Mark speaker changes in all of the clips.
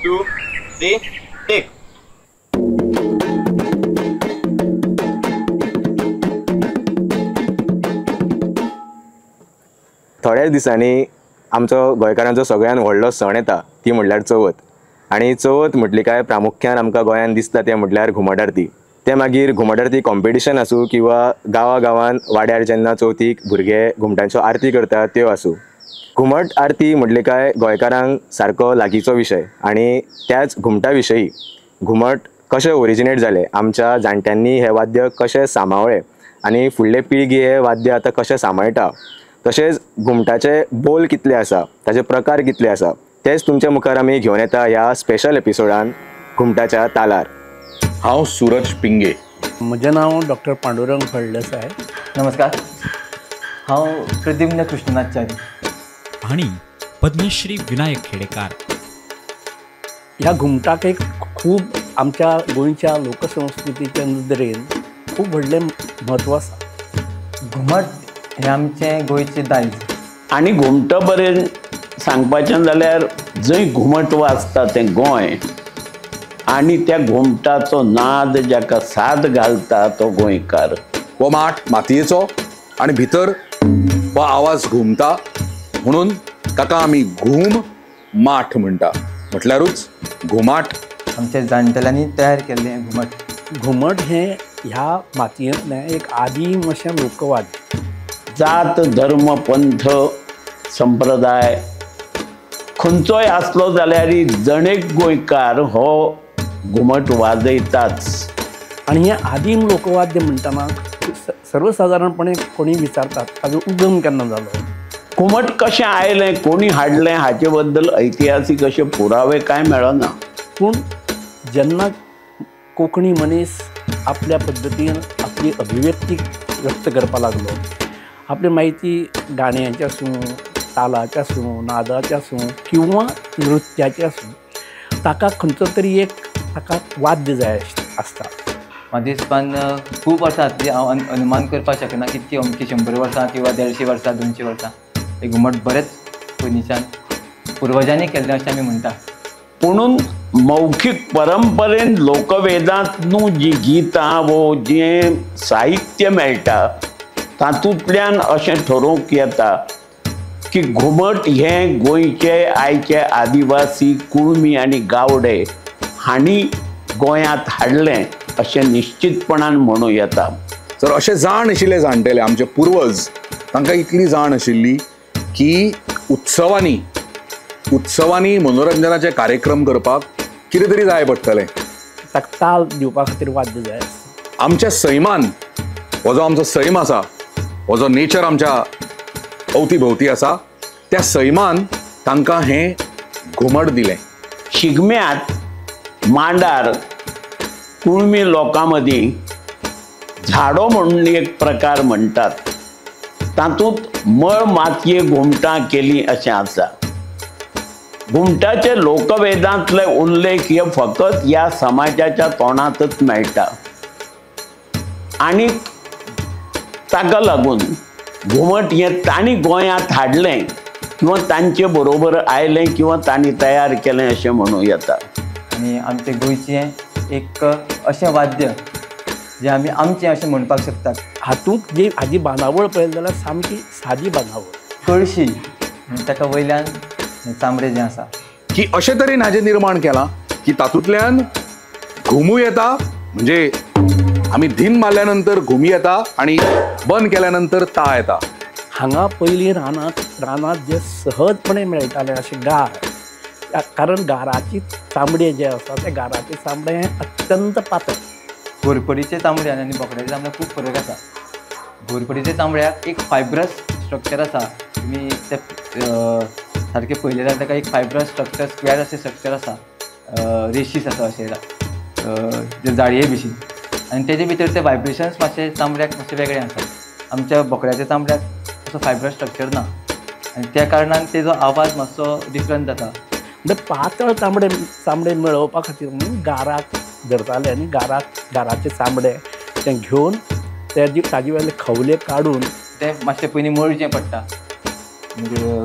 Speaker 1: 2 3 take.
Speaker 2: थोड्याच दिसांनी आमचो गोंयकारांचो सगळ्यान व्हडलो सण येता ती म्हणल्यार चवथ. आनी चवथ म्हटली काय प्रामुख्यान आमकां गोंयांत दिसता तें म्हटल्यार घुमट आरती. तें मागीर घुमट आरती कॉम्पिटिशन आसूं किंवा गांवा गांवान वाड्यार जेन्ना चवथीक भुरगे घुमटांच्यो आरती करतात त्यो आसूं. घुमट आरती म्हटली काय गोंयकारांक सारको लागींचो विशय. आनी त्याच घुमटा विशयी घुमट कशें ओरिजिनेट जालें, आमच्या जाणट्यांनी हें वाद्य कशें सांबाळ्ळें आनी फुडले पिळगी हें वाद्य आतां कशें सांबाळटा, तशेंच घुमटाचे बोल कितले आसा, ताचे प्रकार कितले आसा, तेच तुमच्या मुखार आमी घेवन येता ह्या स्पेशल एपिसोडान घुमटाच्या तालार.
Speaker 3: हांव सूरज पिंगे.
Speaker 4: म्हजें नांव डॉक्टर पांडुरंग फळदेसाय.
Speaker 5: नमस्कार, हांव प्रद्युम्न कृष्णनाथ च्यारी.
Speaker 6: आनी पद्मश्री विनायक खेडेकार.
Speaker 4: ह्या घुमटाक एक खूब आमच्या गोंयच्या लोकसंस्कृतीच्या नदरेन खूब व्हडलें म्हत्व आसा.
Speaker 5: घुमट हें आमचें गोंयचें दायज.
Speaker 7: आनी घुमटा बरें सांगपाचें जाल्यार जंय घुमट वाजता तें गोंय, आनी त्या घुमटाचो नाद जाका साद घालता तो गोंयकार.
Speaker 3: हो माठ मातयेचो आनी भितर हो आवाज घुमता म्हणून ताका आमी घूम माठ म्हणटा, म्हटल्यारूच घुमाट.
Speaker 5: आमच्या जाणटेल्यांनी तयार केल्लें घुमट.
Speaker 4: घुमट हें ह्या मातयेंतलें एक आदीम अशें लोकवाद्य.
Speaker 7: जात धर्म पंथ संप्रदाय खंयचोय आसलो जाल्यार जण एक गोंयकार हो घुमट वाजयताच.
Speaker 4: आनी हें आदीम लोकवाद्य म्हणटना सर्वसादारणपणे कोणी विचारतात ताजो उगम केन्ना जालो,
Speaker 7: घुमट कशें आयलें, कोणी हाडलें हाचे बद्दल ऐतिहासीक अशे पुरावे कांय मेळना.
Speaker 4: पूण जेन्ना कोंकणी मनीस आपल्या पद्दतीन आपली अभिव्यक्ती व्यक्त करपाक लागलो, आपली म्हायती गाण्यांची आसूं, तालाची आसूं, नादाची आसूं किंवा नृत्याची आसूं, ताका खंयचो तरी एक ताका वाद्य जाय आसता.
Speaker 5: म्हाज्या हिसपान खूब वर्सां जातली, हांव अनुमान करपाक शकना कितकी अमकी 100 वर्सां किंवा 150 वर्सां 200 वर्सां हें घुमट बरेंच पयलींच्यान पुर्वजांनी केल्लें अशें आमी म्हणटा.
Speaker 7: पुणून मौखीक परंपरेन लोकवेदांत न्हू जी गितां वो जें साहित्य मेळटा तातूंतल्यान अशें ठरोवंक येता की घुमट हें गोंयचे आयचे आदिवासी कुळमी आनी गावडे हांणी गोंयांत हाडलें अशें निश्चितपणान म्हणूं येता.
Speaker 3: तर अशें जाण आशिल्ले जाणटेले आमचे पुर्वज, तांकां इतली जाण आशिल्ली की उत्सवांनी उत्सवांनी मनोरंजनाचे कार्यक्रम करपाक कितें तरी जाय पडटलें,
Speaker 4: ताका ताल दिवपा खातीर वाद्य जाय.
Speaker 3: आमच्या सैमान हो जो आमचो सैम आसा, हो जो नेचर आमच्या अवती भोवती आसा, त्या सैमान तांकां हें घुमट दिलें.
Speaker 7: शिगम्यांत मांडार कुळमी लोकां मदीं झाडो म्हणून एक प्रकार म्हणटात, तातूंत मळ मातये घुमटां केली अशें आसा. घुमटाचे लोकवेदांतले उल्लेख हे फकत ह्या समाजाच्या तोंडांतच मेळटा आनी ताका लागून घुमट हें तांणी गोंयांत हाडलें किंवा तांचे बरोबर आयलें किंवा तांणी तयार केलें अशें म्हणूं येता.
Speaker 5: आनी आमचें गोंयचें एक अशें वाद्य जें आमी आमचें अशें म्हणपाक शकतात.
Speaker 4: हातूंत जी हाजी बांदावळ पळयली जाल्यार सामकी सादी बांदावळ.
Speaker 5: कळशी ताका वयल्यान चामडें जें आसा
Speaker 3: की अशे तरेन हाजें निर्माण केलां की तातूंतल्यान घुमू येता, म्हणजे आमी धीम मारल्या नंतर घुमी येता आनी बंद केल्या नंतर ता येता.
Speaker 4: हांगा पयलीं रानांत जे सहजपणे मेळटाले अशें गार, कारण गाराची चामडें जें आसा तें गाराचें चामडें हें अत्यंत पातळ.
Speaker 5: घोरपडीचे चामड्यान आनी बोकड्याच्या चामड्याक खूब फरक आसा. घोरपडीच्या चामड्याक एक फायब्रस स्ट्रक्चर आसा, तुमी ते सारकें पळयलें जाल्यार ताका एक फायब्रस स्ट्रक्चर, स्क्वेर अशें स्ट्रक्चर आसा, रेशीस आसा अशें जाळये भशेन, आनी तेजे भितर ते वायब्रेशन्स मातशे चामड्याक मातशें वेगळें आसा. आमच्या बोकड्याच्या चामड्याक तसो फायब्रस स्ट्रक्चर ना आनी त्या कारणान तेजो आवाज मातसो डिफरंट जाता.
Speaker 4: म्हणजे पातळ चामडें मेळोवपा खातीर म्हणून गाराक धरताले आनी गाराचें चामडें तें घेवन ताजे वयले खवले काडून
Speaker 5: तें मातशें पयलीं मळचें पडटा, म्हणजे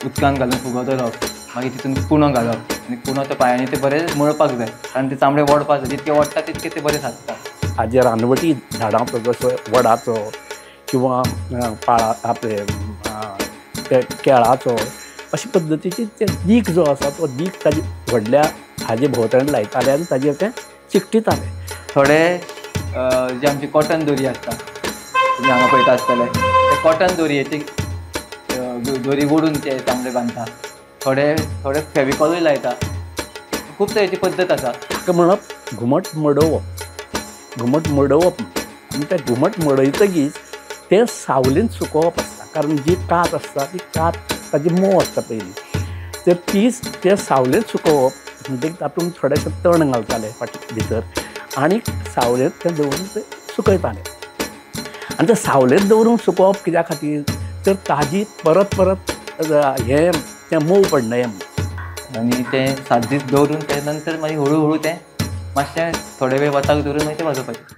Speaker 5: उदकान घालून फुगत दवरप, मागीर तितून कुणो घालप आनी कुणो त्या पांयांनी ते बरें मळपाक जाय, कारण ते चामडें ओडपाक जाय, जितकें ओडटा तितकें तें बरें सादता.
Speaker 4: हाजे रानवटी झाडांचो जसो वडाचो किंवा पाळा आपले केळाचो अशे पद्दतीची ते दीख जो आसा तो दीख ताजे व्हडल्या हाजे भोंवतणी लायताले आनी ताजेर ते चिकटिताले.
Speaker 5: थोडे जे आमची कॉटन दोरी आसता तुमी हांगा पळयता आसतले, ते कॉटन दोरयेची दोरी ओडून ते चामडें बांदता. थोडे थोडे फेविकॉलूय लायता. खूब तरेची पद्दत आसा.
Speaker 4: ताका म्हणप घुमट मडोवप, घुमट मडोवप आनी ते घुमट मडयतगीच तें सावलेन सुकोवप आसता, कारण जी कात आसता ती कात ताजी मोव आसता पयलीं, तर तीच ते सावलेन सुकोवप म्हणजे तातूंत थोडेशें तण घालताले फाटी भितर आनी सावलेंत तें दवरून ते सुकयताले. आनी तें सावलेंत दवरून सुकोवप कित्या खातीर तर ताजी परत परत हें तें मोव पडना म्हूण.
Speaker 5: आनी तें 7 दीस दवरून ते नंतर मागीर हळू हळू तें मातशें थोडे वेळ वताक दवरून मागीर तें वाजोवपाचें.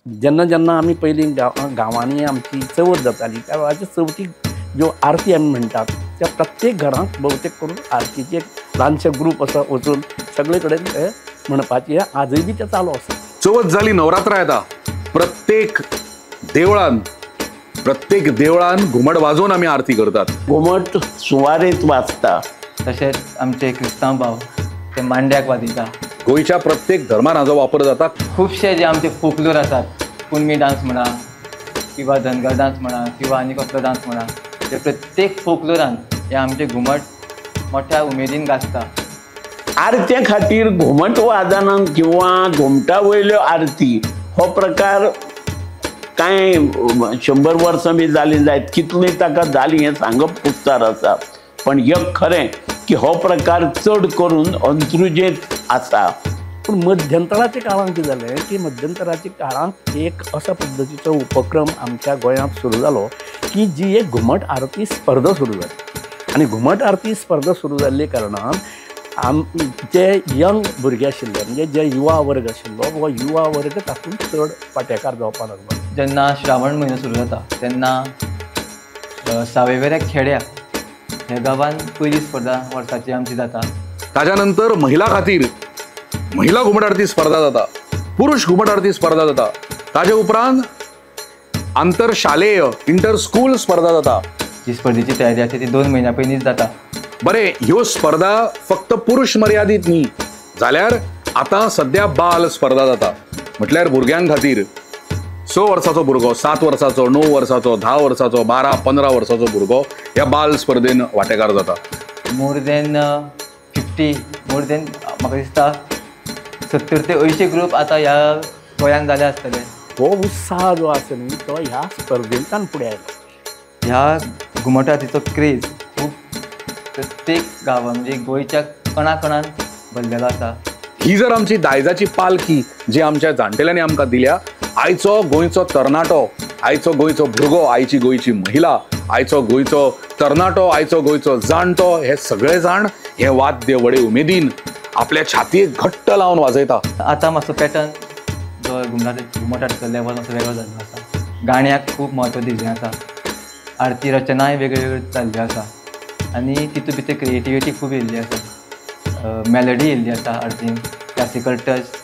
Speaker 4: जेन्ना जेन्ना आमी पयलीं गांवांनी आमची चवथ जाताली त्या वेळाचेर चवथीक ज्यो आरती आमी म्हणटात त्या प्रत्येक घरांत भोवतेक करून आरतीचे एक ल्हानशे ग्रूप आसा वचून सगळे कडेन ते म्हणपाची आजय बी तें चालू आसा.
Speaker 3: चवथ जाली नवरात्रां येता, प्रत्येक देवळान घुमट वाजोवन आमी आरती करतात.
Speaker 7: घुमट सुवारेंत वाजता.
Speaker 5: तशेंच आमचे क्रिस्तांव भाव ते मांड्याक वाजयता.
Speaker 3: गोंयच्या प्रत्येक धर्मान हाजो वापर जाता.
Speaker 5: खुबशे जे आमचे फोकलोर आसात, कुणबी डांस म्हणा किंवा धनगर डांस म्हणा किंवा आनी कसलो डांस म्हणा, ते प्रत्येक फोकलोरान हे आमचे घुमट मोठ्या उमेदीन गाजता.
Speaker 7: आरत्या खातीर घुमट वादनान किंवा घुमटा वयल्यो आरती हो प्रकार कांय 100 वर्सां बी जालीं जायत, कितलीं ताका जालीं हें सांगप कुस्तार आसा, पण एक खरें की हो प्रकार चड करून अंत्रुजेंत आसा.
Speaker 4: पूण मध्यंतराच्या काळांत कितें जालें की मध्यंतराच्या काळांत एक अशा पद्दतीचो उपक्रम आमच्या गोंयांत सुरू जालो की जी एक घुमट आरती स्पर्धा सुरू जाली. आनी घुमट आरती स्पर्धा सुरू जाल्ले कारणान जे यंग भुरगे आशिल्ले म्हणजे जे युवा वर्ग आशिल्लो हो युवा वर्ग तातूंत चड वांटेकार जावपाक लागलो.
Speaker 5: जेन्ना श्रावण म्हयनो सुरू जाता तेन्ना सावयवेऱ्या खेड्या ह्या गांवांत पयली स्पर्धा वर्साची आमची जाता.
Speaker 3: ताज्या नंतर महिला खातीर महिला घुमट आरती स्पर्धा जाता, पुरुष घुमट आरती स्पर्धा जाता. ताजे उपरांत आंतरशालेय इंटर स्कूल स्पर्धा जाता.
Speaker 5: जी स्पर्धेची तयारी आसा ती 2 म्हयन्या पयलींच जाता.
Speaker 3: बरें, ह्यो स्पर्धा फक्त पुरुष मर्यादीत न्ही जाल्यार आतां सद्या बाल स्पर्धा जाता. म्हटल्यार भुरग्यां खातीर 6 वर्साचो भुरगो, 7 वर्साचो, 9 वर्साचो, 10 वर्साचो, 12, 15 वर्साचो भुरगो ह्या बाल स्पर्धेन वांटेकार जाता.
Speaker 5: मोर देन 50, मोर देन म्हाका दिसता 70 ते 80 ग्रूप आतां ह्या गोंयांत जाले आसतले.
Speaker 4: हो उत्साह जो आसा न्ही तो ह्या स्पर्धेंतल्यान फुडें आयलो.
Speaker 5: ह्या घुमट आरतीचो क्रेज खूब प्रत्येक गांवांत म्हणजे गोंयच्या कणाकणान भरलेलो आसा.
Speaker 3: ही जर आमची दायजाची पालखी जी आमच्या जाणटेल्यांनी आमकां दिल्या, आयचो गोंयचो तरणाटो, आयचो गोंयचो भुरगो, आयची गोंयची महिला, आयचो गोंयचो तरणाटो, आयचो गोंयचो जाणटो, हे सगळे जाण हे वाद्य व्हडे उमेदीन आपल्या छातयेक घट्ट लावन वाजयता.
Speaker 5: आतां मातसो पॅटर्न जो घुमट आरतीचो लेवल मातसो वेगळो जाल्लो आसा. गाण्याक खूब म्हत्व दिल्लें आसा, आरती रचनाय वेगळ्यो वेगळ्यो जाल्ल्यो आसा आनी तितूंत भितर क्रिएटिविटी खूब येयल्ली आसा, मेलडी येयल्ली आसा आरतीन, क्लासिकल टच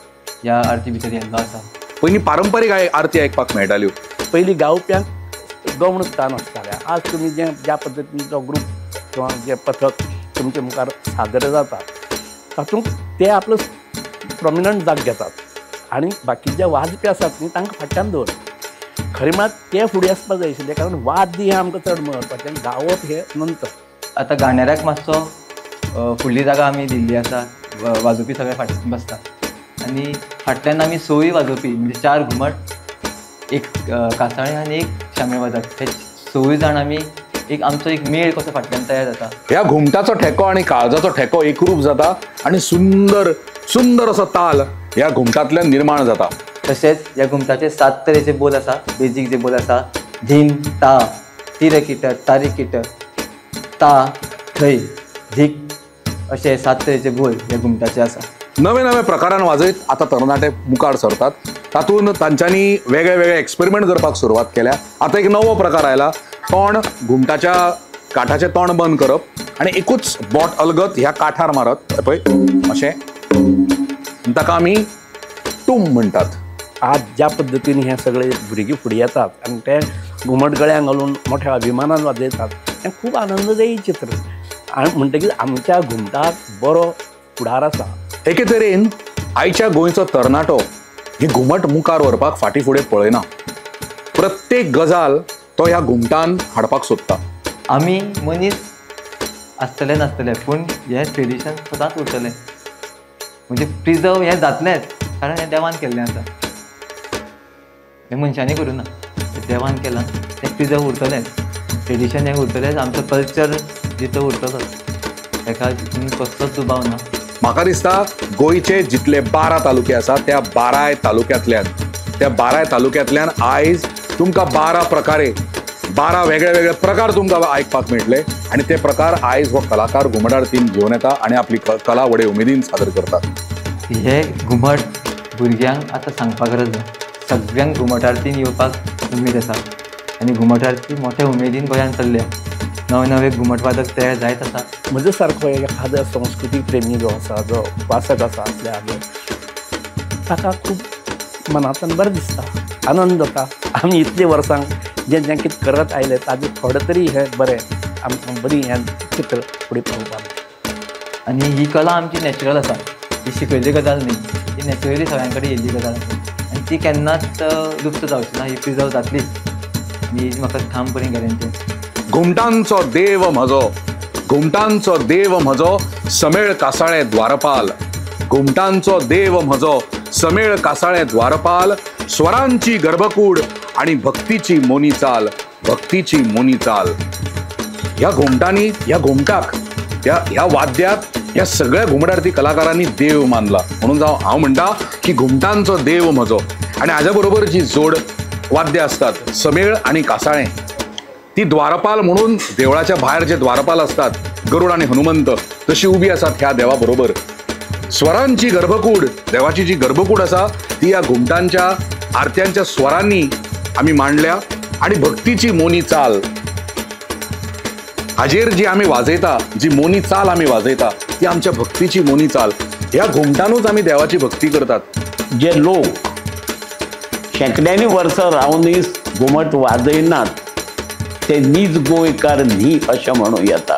Speaker 5: ह्या आरती भितर येयल्लो आसा.
Speaker 3: पयलीं पारंपारीक आरती आयकपाक मेळटाल्यो.
Speaker 4: पयलीं गावप्यांक गवण स्थान आसतालें. आज तुमी जे ज्या पद्दतीन जो ग्रूप किंवा जे पथक तुमचे मुखार सादर जाता तातूंत ते आपलो प्रोमिनंट जाग घेतात आनी बाकीचे वाजपी आसात न्ही तांकां फाटल्यान दवरतात. खरें म्हळ्यार ते फुडें आसपाक जाय आशिल्लें, कारण वाद्य हें आमकां चड म्हत्वाचें, गावप हें नंतर.
Speaker 5: आतां गाण्याऱ्याक मातसो फुडली जागा आमी दिल्ली आसा, वाजोवपी सगळे फाटल्यान बसता आनी फाटल्यान आमी 6 वाजोवपी म्हणजे 4 घुमट, 1 कासाळें आनी 1 शामेळ वादक, हे 6 जाण आमी एक आमचो एक मेळ कसो फाटल्यान तयार जाता.
Speaker 3: ह्या घुमटाचो ठेको आनी काळजाचो ठेको एकरूप जाता आनी सुंदर सुंदर असो ताल ह्या घुमटांतल्यान निर्माण जाता.
Speaker 5: तशेंच ह्या घुमटाचे 7 तरेचे बोल आसा. बेजीक जे बोल आसा धीम ता तिरकिट तारिकिट ता थै धीक अशे 7 तरेचे बोल ह्या घुमटाचे आसा.
Speaker 3: नवे नवे प्रकारान वाजयत आतां तरणाटे मुखार सरतात. तातूंत तांच्यांनी वेगळे वेगळे एक्सपेरिमेंट करपाक सुरवात केल्या. आतां एक नवो प्रकार आयला, तोंड घुमटाच्या काठाचें तोंड बंद करप आनी एकूच बोट अलगत ह्या काठार मारत पळय अशें, ताका आमी टूम म्हणटात.
Speaker 4: आज ज्या पद्दतीन हे सगळे भुरगीं फुडें येतात आनी ते घुमट गळ्यांक घालून मोठ्या अभिमानान वाजयतात हें खूब आनंददायी चित्र. आनी म्हणटकीर आमच्या घुमटाक बरो फुडार आसा.
Speaker 3: एके तरेन आयच्या गोंयचो तरणाटो ही घुमट मुखार व्हरपाक फाटीं फुडें पळयना. प्रत्येक गजाल तो ह्या घुमटान हाडपाक सोदता.
Speaker 5: आमी मनीस आसतले नासतले पूण हें ट्रेडिशन सदांच उरतलें, म्हणजे प्रिजर्व हें जातलेंच, कारण हें देवान केल्लें आसा, हें मनशांनी करूं ना, देवान केलां तें प्रिजर्व उरतलेंच. ट्रेडिशन हें उरतलेंच, आमचो कल्चर जितो उरतलोच, हेका कसलोच दुबाव ना.
Speaker 3: म्हाका दिसता गोंयचे जितले 12 तालुके आसा त्या 12 तालुक्यांतल्यान आयज तुमकां 12 प्रकारे 12 वेगळे वेगळे प्रकार तुमकां आयकपाक मेळटले आनी ते प्रकार आयज हो कलाकार घुमट आरतीन घेवन येता आनी आपली कला व्हडे उमेदीन सादर करतात.
Speaker 5: हे घुमट भुरग्यांक आतां सांगपाक गरज ना, सगळ्यांक घुमट आरतीन येवपाक उमेद आसा आनी घुमट आरती मोठ्या उमेदीन गोंयांत चल्ल्या. नवे नवे घुमटवादक तयार जायत आसा.
Speaker 4: म्हजे सारको एखादो संस्कृतीक प्रेमी जो आसा, जो उपासक आसा आपल्या हाजो, ताका खूब मनांतल्यान बरें दिसता, आनंद जाता. आमी इतलीं वर्सां जें जें कितें करत आयले ताजें थोडें तरी हें बरें आमकां बरी हें चित्र फुडें पळोवपाक.
Speaker 5: आनी ही कला आमची नॅचरल आसा, ही शिकयल्ली गजाल न्ही, ही नॅचरली सगळ्यां कडेन येयल्ली गजाल आसा आनी ती केन्नाच लुप्त जावची ना, ही प्रिजर्व जातलीच आनी ही म्हाका ठामपणी गॅरंटी.
Speaker 3: घुमटांचो देव म्हजो, घुमटांचो देव म्हजो समेळ कासाळे द्वारपाल, घुमटांचो देव म्हजो समेळ कासाळे द्वारपाल, स्वरांची गर्भकूड आणि भक्तीची मोनी चाल, भक्तीची मोनी चाल. ह्या घुमटांनी, ह्या घुमटाक, ह्या वाद्याक ह्या सगळ्या घुमट आरती कलाकारांनी देव मानला. म्हणून जावं हांव म्हणटा की घुमटांचो देव म्हजो. आनी हाज्या बरोबर जी जोड वाद्य असतात समेळ आणि कासाळें, ती द्वारपाल म्हणून देवळाच्या भायर जे द्वारपाल असतात गरुड आणि हनुमंत तशी उभी आसात ह्या देवा बरोबर. स्वरांची गर्भकूड, देवाची जी गर्भकूड आसा ती ह्या घुमटांच्या आरत्यांच्या स्वरांनी आमी मांडल्या आणि भक्तीची मोनी चाल हाजेर जी आमी वाजयता, जी मोनी चाल आमी वाजयता ती आमच्या भक्तीची मोनी चाल. ह्या घुमटानूच आमी देवाची भक्ती करतात.
Speaker 7: जे लोक शेंकड्यांनी वर्सां रावनूय घुमट वाजयनात ते नीज गोंयकार न्ही अशें म्हणूं येता.